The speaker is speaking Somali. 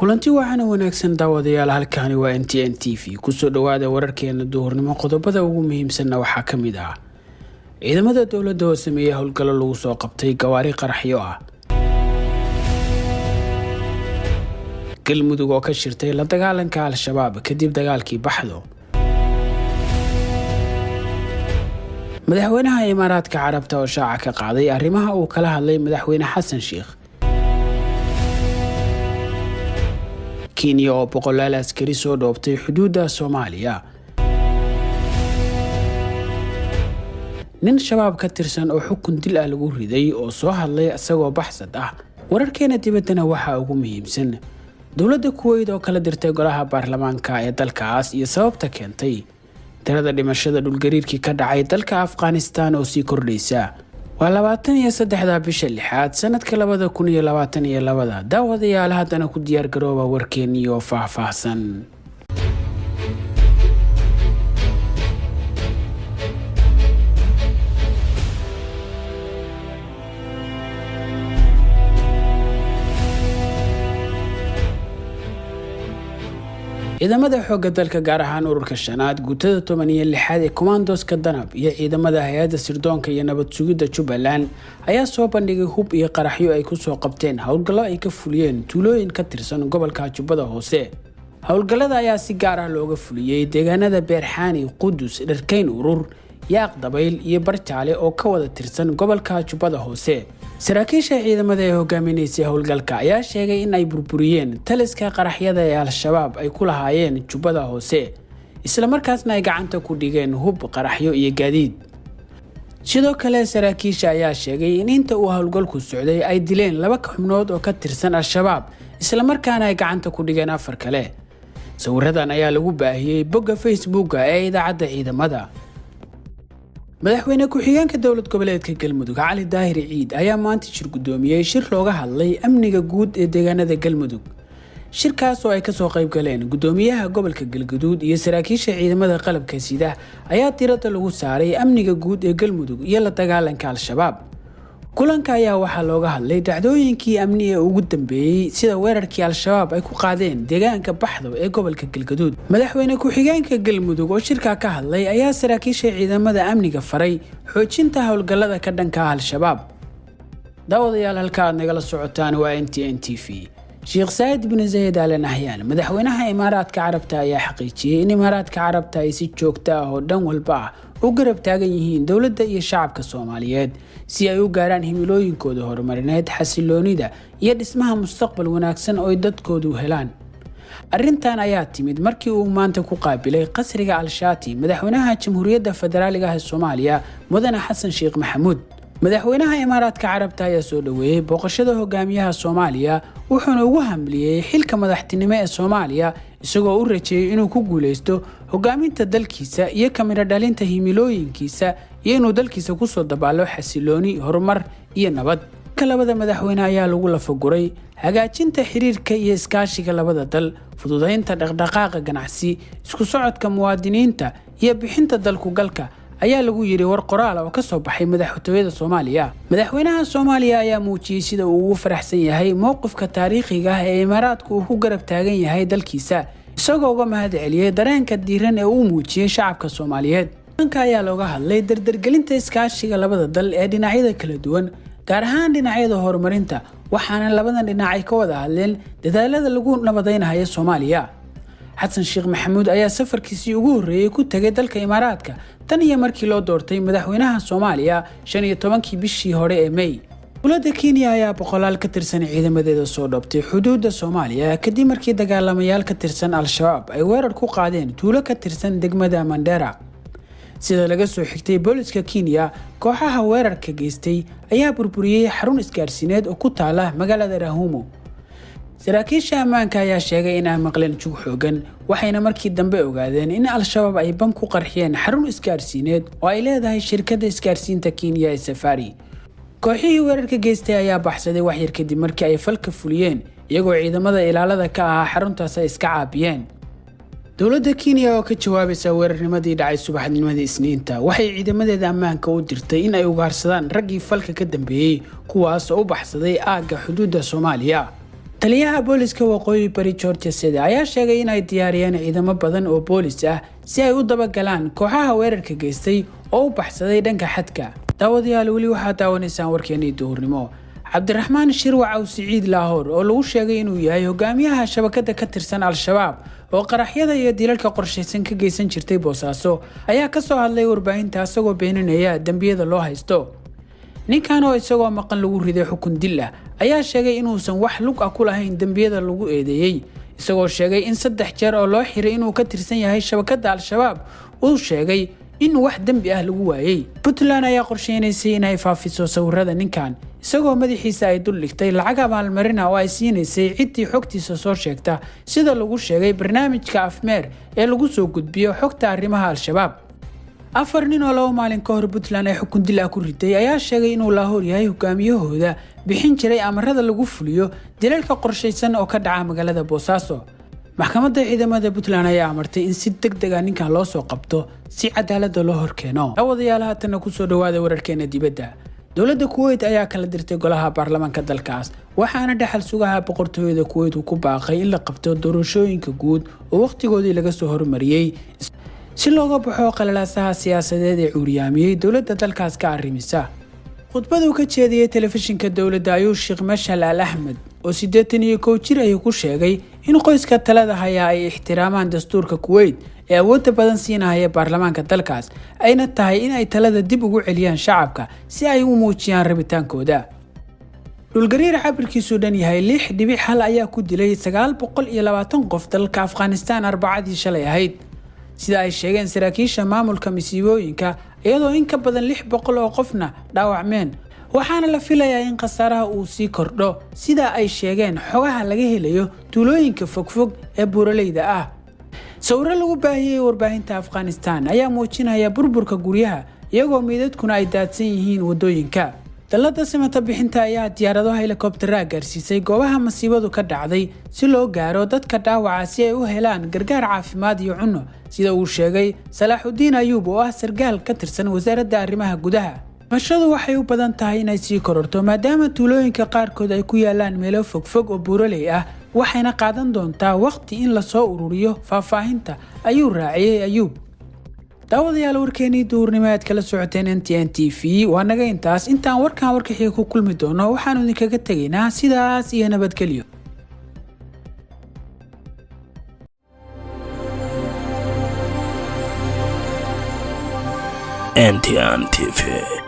Kulanti waxaana wanaagsan daawadayaal, halkaani waa NTN TV. Kusoo dhawaada wararkeena duhurnimo. Qodobada ugu muhiimsanna waxaa ka mid ah ciidamada dowladda oo sameeyey howlgallo lagu soo qabtay gawaari qaraxyo ah, Galmudug oo ka shirtay la dagaalanka Al-Shabaab kadib dagaalkii Baxdo, madaxweynaha Imaaraadka Carabta oo shaaca ka qaaday arrimaha uu kala hadlay madaxweyne Xasan Sheikh, Kenya oo boqolaal askari soo dhoobtay xuduudda Soomaaliya, nin Shabaab ka tirsan oo xukun dil ah lagu riday oo soo hadlay isagoo baxsad ah. Wararkeena dibaddana waxaa ugu muhiimsan dowladda Kuweyt oo kala dirtay golaha baarlamaanka ee dalkaas iyo sababta keentay, tirada dhimashada dhulgariirkii ka dhacay dalka Afghanistan oo sii kordhaysa. Waa 23-da bisha lixaad sanadka 2022. Daawadayaal, haddana ku diyaar garooba warkeeniyo faahfaahsan. Ciidamada xoogga dalka, gaar ahaan ururka shanaad guutada 16aad ee kommandoska Danab iyo ciidamada hay-adda sirdoonka iyo nabad sugidda Jubbaland ayaa soo bandhigay hub iyo qaraxyo ay kusoo qabteen howlgallo ay ka fuliyeen tuulooyin ka tirsan gobolka Jubbada Hoose. Howlgallada ayaa si gaar ah looga fuliyey deegaanada Beerxaani, Qudus, Dharkayn, Urur, Yaaq Dabayl iyo Barjaale oo ka wada tirsan gobolka Jubbada Hoose. Saraakiisha ciidamada ee hogaaminaysay howlgalka ayaa sheegay in ay burburiyeen taliska qaraxyada ee Al-Shabaab ay ku lahaayeen Jubbada Hoose, islamarkaasna ay gacanta ku dhigeen hub, qaraxyo iyo gaadiid. Sidoo kale saraakiisha ayaa sheegay in inta uu howlgalku socday ay dileen 2 xubnood oo ka tirsan Al-Shabaab, islamarkaana ay gacanta ku dhigeen 4 kale. Sawiradan ayaa lagu baahiyey bogga Facebooka ee idaacadda ciidamada. Madaxweyne ku-xigeenka dowlad goboleedka Galmudug Cali Daahir Ciid ayaa maanta shir guddoomiyey shir looga hadlay amniga guud ee deegaanada Galmudug. Shirkaas oo ay kasoo qayb galeen guddoomiyaha gobolka Galgaduud iyo saraakiisha ciidamada qalabka sida ayaa diiradda lagu saaray amniga guud ee Galmudug iyo la dagaalanka Al-Shabaab. Kulanka ayaa waxaa looga hadlay dhacdooyinkii amni ee ugu dambeeyey, sida weerarkii Al-Shabaab ay ku qaadeen deegaanka Baxdo ee gobolka Galgaduud. Madaxweyne ku-xigeenka Galmudug oo shirkaa ka hadlay ayaa saraakiisha ciidamada amniga faray xoojinta howlgallada ka dhanka ah Al-Shabaab. Daawadayaal, halka aad nagala socotaan waa NTN TV. Sheekh Saayid bin Zayed Al Nahyan, madaxweynaha Imaaraadka Carabta, ayaa xaqiijiyey in Imaaraadka Carabta ay si joogto ah oo dhan walba ah u garab taagan yihiin dowladda iyo shacabka Soomaaliyeed si ay u gaaraan himilooyinkooda horumarineed, xasiloonida iyo dhismaha mustaqbal wanaagsan oo ay dadkoodu helaan. Arrintan ayaa timid markii uu maanta ku qaabilay qasriga Al-Shaati madaxweynaha Jamhuuriyadda Federaaliga ah ee Soomaaliya, Mudane Xasan Sheekh Maxamuud. Madaxweynaha Imaaraadka Carabta ayaa soo dhoweeyey booqashada hogaamiyaha Soomaaliya, wuxuuna ugu hamliyey xilka madaxtinimo ee Soomaaliya, isagoo u rajeeyey inuu ku guuleysto hogaaminta dalkiisa iyo kamiro dhalinta himilooyinkiisa iyo inuu dalkiisa kusoo dabaalo xasilooni, horumar iyo nabad. Ka labada madaxweyne ayaa lagu lafaguray hagaajinta xiriirka iyo iskaashiga labada dal, fududeynta dhaqdhaqaaqa ganacsi, isku socodka muwaadiniinta iyo bixinta dalku galka, ayaa lagu yiri war qoraal oo ka soo baxay madaxtooyada Soomaaliya. Madaxweynaha Soomaaliya ayaa muujiyey sida uu ugu faraxsan yahay mowqifka taariikhiga ah ee Imaaraadku uu ku garab taagan yahay dalkiisa, isagoo uga mahad celiyey dareenka diiran ee uu muujiyey shacabka Soomaaliyeed. Kulanka ayaa looga hadlay dardargelinta iskaashiga labada dal ee dhinacyada kala duwan, gaar ahaan dhinacyada horumarinta, waxaana labadan dhinac ay ka wada hadleen dadaalada lagu nabadaynayo Soomaaliya. Xasan Sheekh Maxamuud ayaa safarkiisii ugu horreeyey ku tagay dalka Imaaraadka tan iyo markii loo doortay madaxweynaha Soomaaliya 15-kii bishii hore ee May. Dowladda Kenya ayaa boqolaal ka tirsan ciidamadeeda soo dhoobtay xuduudda Soomaaliya kadib markii dagaalamayaal ka tirsan Al-Shabaab ay weerar ku qaadeen tuulo ka tirsan degmada Mandera. Sida laga soo xigtay booliska Kenya, kooxaha weerarka geystay ayaa burburiyey xarun isgaarsiineed oo ku taala magaalada Rahumo. Saraakiisha ammaanka ayaa sheegay in ay maqleen jug xoogan, waxayna markii dambe ogaadeen in Al-Shabaab ay bam ku qarxiyeen xarun isgaarsiineed oo ay leedahay shirkadda isgaarsiinta Kenya ee Safari. Kooxihii weerarka geystay ayaa baxsaday wax yar kadib markii ay falka fuliyeen, iyagoo ciidamada ilaalada ka ahaa xaruntaas ay iska caabiyeen. Dowladda Kenya oo ka jawaabaysa weerarnimadii dhacay subaxnimadii Isniinta waxay ciidamadeeda ammaanka u dirtay in ay ugaarsadaan raggii falka ka dambeeyey, kuwaas oo u baxsaday aagga xuduudda Soomaaliya. Taliyaha booliska Waqooyi Bari Georgia Sede ayaa sheegay in ay diyaariyeen ciidamo badan oo boolis ah si ay u dabagalaan kooxaha weerarka geystay oo u baxsaday dhanka xadka. Daawadayaal, weli waxaad daawanaysaan warkeenii duhurnimo. Cabdiraxmaan Shirwac Aw Siciid Laahoor, oo lagu sheegay inuu yahay hogaamiyaha shabakada ka tirsan Al-Shabaab oo qaraxyada iyo dilalka qorshaysan ka geysan jirtay Boosaaso, ayaa kasoo hadlay warbaahinta asagoo beeninaya dembiyada loo haysto. Ninkan oo isagoo maqan lagu riday xukun dil ah ayaa sheegay inuusan wax lug ah ku lahayn dembiyada lagu eedeeyey, isagoo sheegay in 3 jeer oo loo xiray inuu ka tirsan yahay shabakada Al-Shabaab uu sheegay in wax dembi ah lagu waayey. Puntland ayaa qorsheynaysay inay faafiso sawirada ninkan, isagoo madaxiisa ay dul dhigtay lacag abaalmarina oo ay siinaysay ciddii xogtiisa soo sheegta, sida lagu sheegay barnaamijka Afmeer ee lagu soo gudbiyo xogta arrimaha Al-Shabaab. 4 nin oo 2 maalin ka hor Puntland ay xukun dil ah ku riday ayaa sheegay inuu Laahoor yahay hogaamiyahooda bixin jiray amarada lagu fuliyo dilalka qorshaysan oo ka dhaca magaalada Boosaaso. Maxkamadda ciidamada Puntland ayaa amartay in si deg deg ah ninkan loo soo qabto si cadaaladda loo horkeeno. Daawadayaal, haatanna kusoo dhawaada wararkeena dibadda. Dowladda Kuwait ayaa kala dirtay golaha baarlamaanka dalkaas, waxaana dhaxal sugaha boqortooyada Kuwait uu ku baaqay in la qabto doorashooyinka guud oo wakhtigoodii laga soo hormariyey si looga baxo qalalaasaha siyaasadeed ee cuuryaamiyey dowladda dalkaas ka arrimisa. Khudbaduu ka jeediyey telefishinka dowladda ayuu Sheekh Mashal Al Axmed, oo 81 jir ayuu ku sheegay in qoyska talada hayaa ay ixtiraamaan dastuurka Kuwait ee awoodda badan siinahaya baarlamaanka dalkaas, ayna tahay in ay talada dib ugu celiyaan shacabka si ay u muujiyaan rabitaankooda. Dhulgariir cabirkiisu dhan yahay 6.1 ayaa ku dilay 920 qof dalka Afghanistan Arbacadii shalay ahayd, sida ay sheegeen saraakiisha maamulka masiibooyinka, iyadoo in ka badan 600 oo qofna dhaawacmeen, waxaana la filayaa in khasaaraha uu sii kordho, sida ay sheegeen xogaha laga helayo tuulooyinka fogfog ee buuraleyda ah. Sawiro lagu baahiyey warbaahinta Afghanistan ayaa muujinaya burburka guryaha, iyagoo meydadkuna ay daadsan yihiin waddooyinka. Dallada samata bixinta ayaa diyaarado helikobtera gaarsiisay goobaha masiibadu ka dhacday si loo gaaro dadka dhaawaca si ay u helaan gargaar caafimaad iyo cunno, sida uu sheegay Salaaxudiin Ayuub, oo ah sargaal ka tirsan wasaaradda arrimaha gudaha. Dhimashadu waxay u badan tahay inay sii kororto, maadaama tuulooyinka qaarkood ay ku yaalaan meelo fogfog oo buuraley ah, waxayna qaadan doontaa waqti in lasoo ururiyo faahfaahinta, ayuu raaciyey Ayuub. Daawadayaal, warkeenii duhurnimo aad kala socoteen NTN TV waa naga intaas. Intaan warkan warka xiga ku kulmi doono, waxaanu idinkaga tegaynaa sidaas iyo nabadgelyo. NTN TV.